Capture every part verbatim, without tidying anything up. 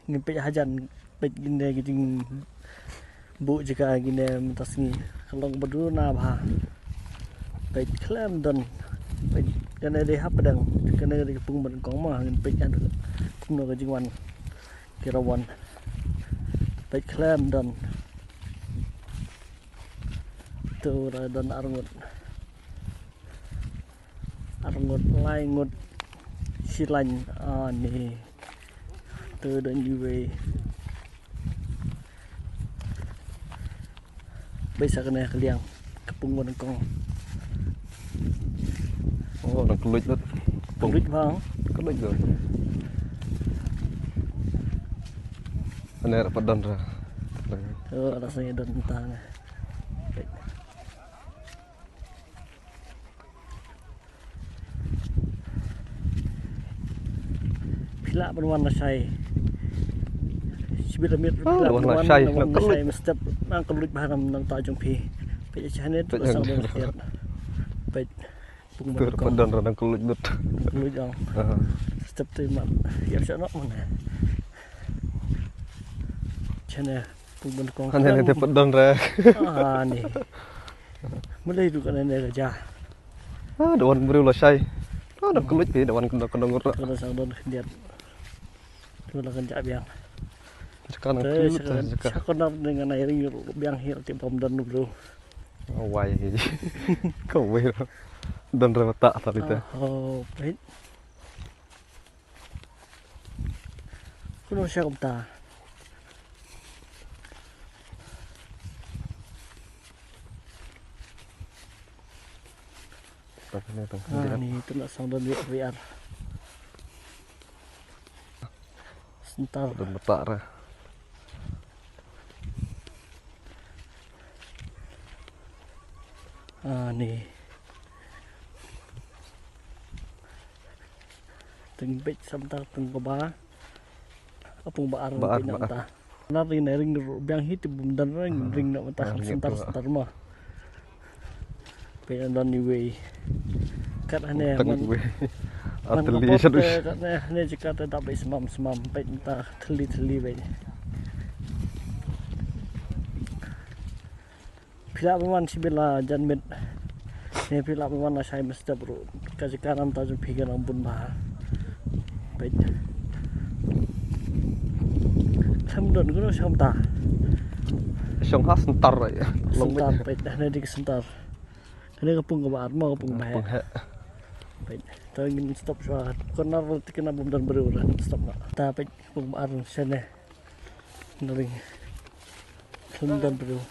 Ngin peit hajan, peit kine ki jingbuh jaka kine mynta sngi. Ka long ba duna bha. Peit khlem don. Peit kane dei hapdeng. Kane dei ka pung ba nyngkong mo, ngin peit hajan kumno ka jingwan ki rawan. Peit khlem don. To ra don arngut. Arngut, laingut, shi lain, ani. To don iwei. Peit sa kane ka liang, ka pung ba nyngkong. Oh, dang kylluid lut. Kylluid bang. Kylluid lut. Ane ra pat don ra. To, ra sa don tang. Peit. Phi lah ban wan lashai. Shibit la miet phi lah ban wan lashai mynstep, nang kylluid bha namar nangta jong phi. Peit shane to, la sdang don khiat. Peit pung ba nyngkong. Don ra nang kylluid lut. Kylluid ong. Step te man. Ïa sha nok man. Shane pung ba nyngkong. Hane ne te pat don ra. Ani. Mula hidup kan ne raja. Ah, da wan briew lashai. Ah, da kylluid phi, da wan kena kena ngur. Kena sang don khyndiat. Tu la kan ja biang. Jaka nang kylluid jaka. Sa corner ne ngan ai ring biang hi te bym don briew. Wai. Kawei. Don ra mata tadi te. Oh, peit. Kumno sha kumta. Ani tu la sdang don ri ar. Syntar. Don mata ra. Ani. Teng beit samta teng kaba. Apung ba ar. Ba ar, ba ar. Nangta. Na ring na ring biang hi te bym don ring ring na mata syntar syntar ma. Peit don iwei. Kat hane man. Atli shadu. Kat hane jaka te da beit smam smam peit ta thli thli beit. Phi lah ban wan shibit la jan miet. Ne phi lah ban wan lashai mynstep ruh. Ka jaka namta jong phi ka nang bun bha. Peit. Khlem don kumno sha kumta. Shong ha syntar. Syntar peit dah ne dei ka syntar. Kane ka pung kaba ar mo ka pung ba heh. Peit. To ngin stop shuwa. Corner te kane bym don briew ruh stop na. Ta peit pung ba ar shane. Naring. Khlem don briew.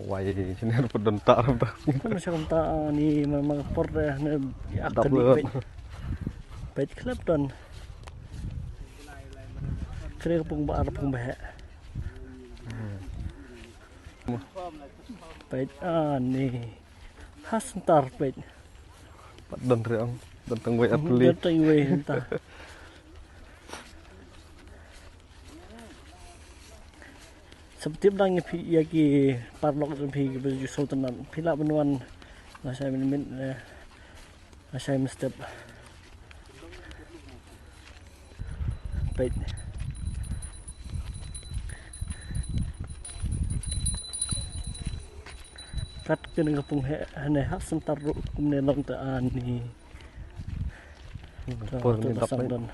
Wai, shane ruh pat don ta ruh ta. Kumno sha kumta ani ma ma por de ne ïa dap akli lut. Peit. Peit khlem don. Kane ka pung ba ar pung ba heh. Peit ani. Ha syntar peit. Pat don re ong, don tang wei atli. Don tang wei hynta. Sa tip dang ïa phi ïa ki paralok jong phi kiba ju sngewtynnat. Phi lah ban wan lashai mynmiet, eh, lashai mynstep. Peit. Kat kane ka pung heh hane ha syntar ruh kumne long te ani. Por ni dap don.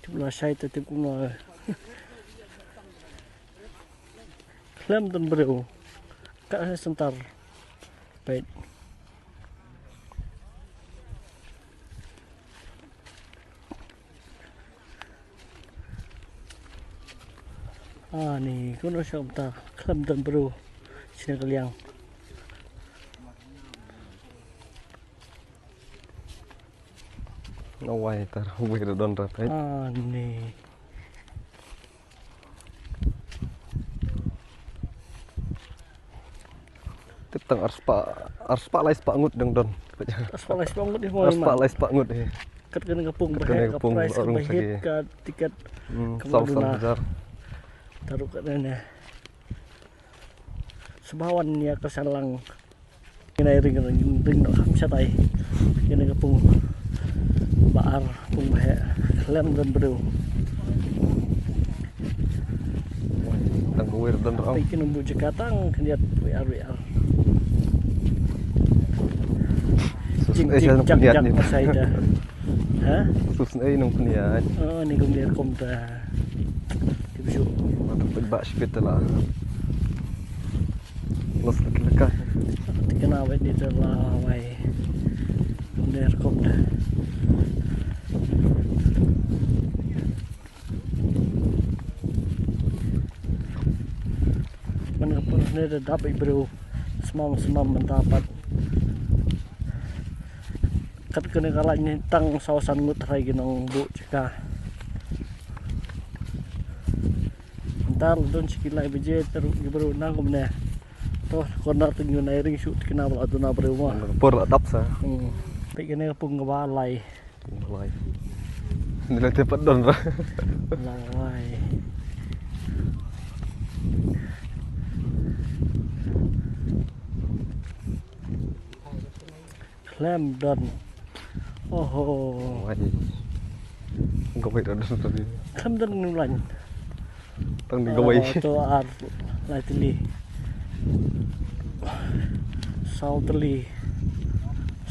Tip lashai te tip kumno. Khlem don briew. Kat ha syntar. Peit. Ani, kumno sha kumta, khlem don briew. Shane ka liang. Na wai tar, wei da don ra peit. Ani. Tip tang arspah, arspah lai spah ngut dang don. Arspah lai spah ngut hi mo. Arspah lai spah ngut hi. Kat kane ka pung ba heh, ka pung price ba heh, ka tiket. Hmm, ka saw san hajar. Taruh kat kane. Sngewbha wan ïa ka Shallang. Kine ring ring ring noh kham shatai. Kine ka pung ba ar, pung ba heh, khlem don briew. Tang kawei don rong. Peit kine buh jaka tang khyndiat wi ar wi ar. Jing jing jang jang masai da. Ha? Sus ei nong pynïaid. Oh, ni kum dia kum ta. Tip shu. Mata pynbak shipit ta la. Los laki laka. Tikna wai ni ta la wai. Kum dia kum ta. Man ka por ne da dap i briew. Smam smam mynta pat. Kat kane ka lain ne tang saw san ngut tharai ki nongbuh jaka. Mynta la don shi ki lai baje taruh ki briew nang kumne. To, corner te ngi nai ring shuh tikna ba la duna briew ma. Por la dap sa. Hmm. Peit kane ka pung kaba lai. Pung ba lai. Ni la te pat don ra. Lai. Khlem don. Oho. Wai. Kawei don don tadi. Khlem don ngi lain. Tang ni kawei. Oh, to ar lai tylli. Saw tylli.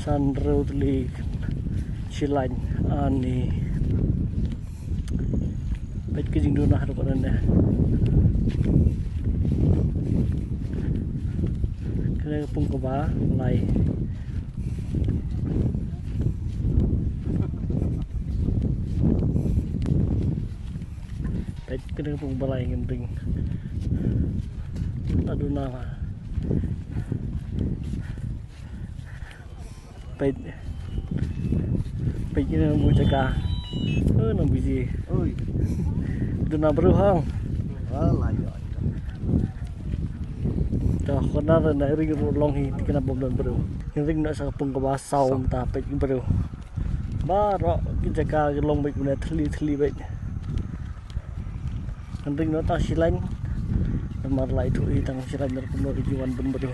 San hynriew tylli. Shi lain. Ani. Peit ka jingduna haduh ka dane. Kane ka pung kaba lai. Peit kane ka pung ba lai ngin ring. Ta duna. Peit. Peit kine nongbuh jaka. Oh, nong busy. Oi. Duna briew hang. Alah, ya. To, corner na ring ruh long hi, tikna bym don briew. Ring na sa pung kaba saw mynta peit briew. Baroh ki jaka ki long beit kumne thli thli beit. Ring na tang shi lain. Namar lai thuh hi tang shi lain na kumno ki wan bun briew.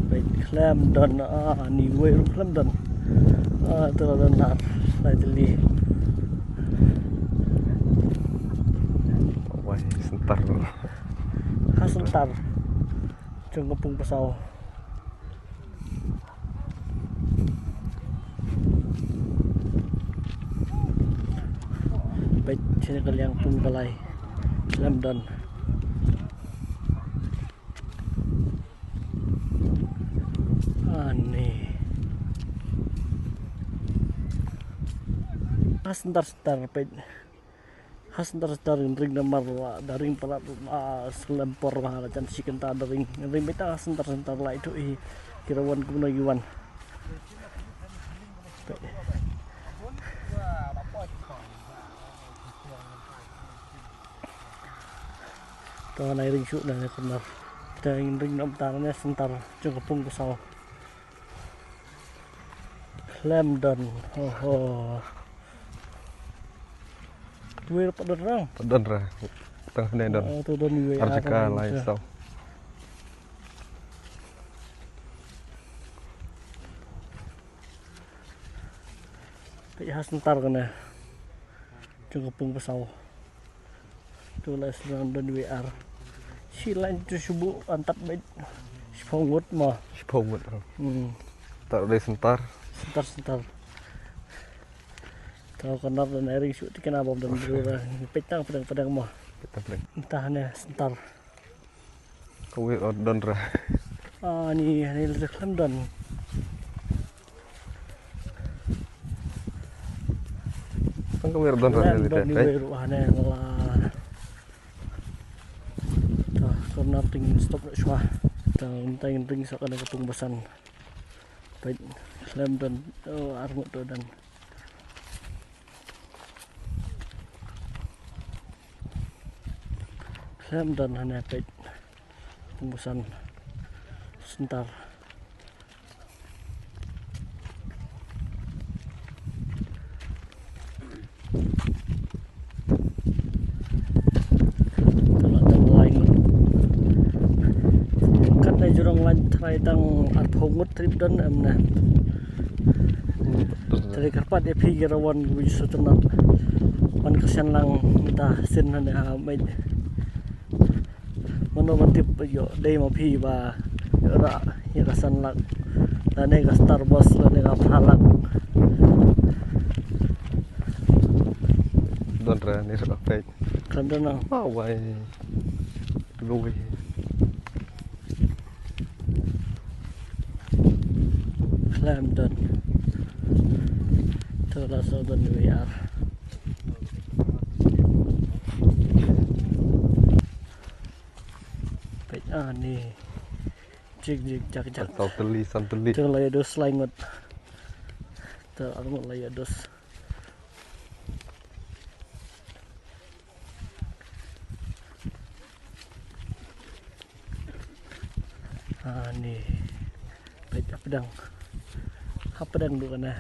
Peit khlem don, ah, ni wei ruh khlem don. Ah, to la don nar lai tylli. Wai, center. Ha center. Jong ka pung ba saw. Peit shane ka liang pung ba lai. Khlem don. Ani. Ha center center peit. Ha center center ring namar da ring palat, ah, slem por ba la jan shi kynta da ring. Ring beit ha center center lai thuh hi. Ki la wan kumno ki wan. To nai ring shuh na corner. Te ring na mynta ne center jong ka pung ba saw. Khlem don. Oho. Tuwei pat don rang. Pat don ra. Tang hynne don. Oh, to don wei ar jaka lai saw. Peit ha center kane. Jong ka pung ba saw. To la sdang don wei ar. Shi lain to shu buh antad beit. Shiphew ngut mo. Shiphew ngut. Hmm. Tar dei center. Center, center. To corner da nai ring shuh tikna bym don briew ra. Peit tang pdeng pdeng mo. Peit tang pdeng. Mynta ne center. Kawei ruh don ra. Ah, ni, ni la khlem don. Tang kawei ruh don ra. Khlem don ni wei ruh hane la. To, corner te ngin stop shuwa. To, mynta ngin ring sa kane ka pung ba san. Peit, khlem don, oh, ar ngut to don. Khlem don hane peit. Pung ba san. Center. Ai tang arphew ngut trip don em ne. Te kyrpad ïa phi ki rawan ki bujur sngewtynnat ban kyrshan lang mynta sien hangne ha Meit. Mano ban tip ïoh dei ma phi ba ïoh rah ïa ka san lak lane ka Star Bus lane ka phra lak. Don re ni sa peit. Khlem don nang. Ah, wai. Lui. Khlem don. To la sa don iwei ar. Peit ani. Jig jig jak jak. Saw tylli, san tylli. To la ïa dos lai ngut. To ar ngut la ïa dos. Ani. Peit hapdeng. Hapdeng duh kane.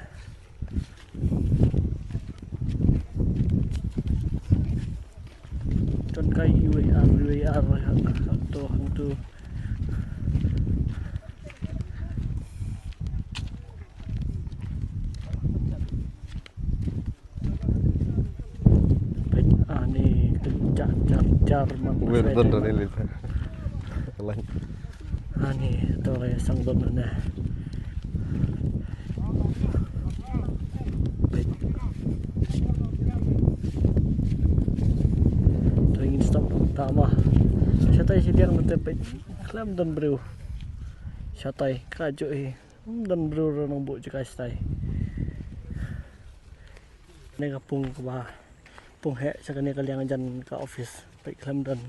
Don kai iwei ar, iwei ar, hangto, hangto. Peit ani, jar, jar, jar, man. Wer don rani lita. Lain. Ani to re sang don ne. Peit. To ngin stop tama. Shatai shiliang nate peit. Khlem don briew. Shatai ka juh hi. Don briew ruh nang buh jaka shatai. Ne ka pung kaba pung heh sha kane ka liang jan ka office peit khlem don.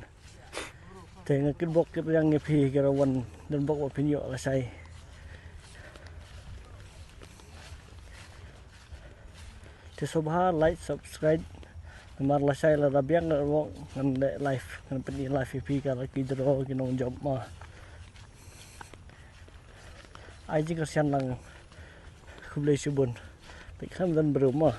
Te nga kitbok kitrwiang ïa phi ki rawan don bok ba phin ïoh lashai. Te sngewbha like, subscribe. Namar lashai lada biang ngan wok ngan leh live ngan pyni live ïa phi ka la ki jrong ki nongjop ma. Ai jingkyrshan lang. Khublei shibun. Peit khlem don briew ma.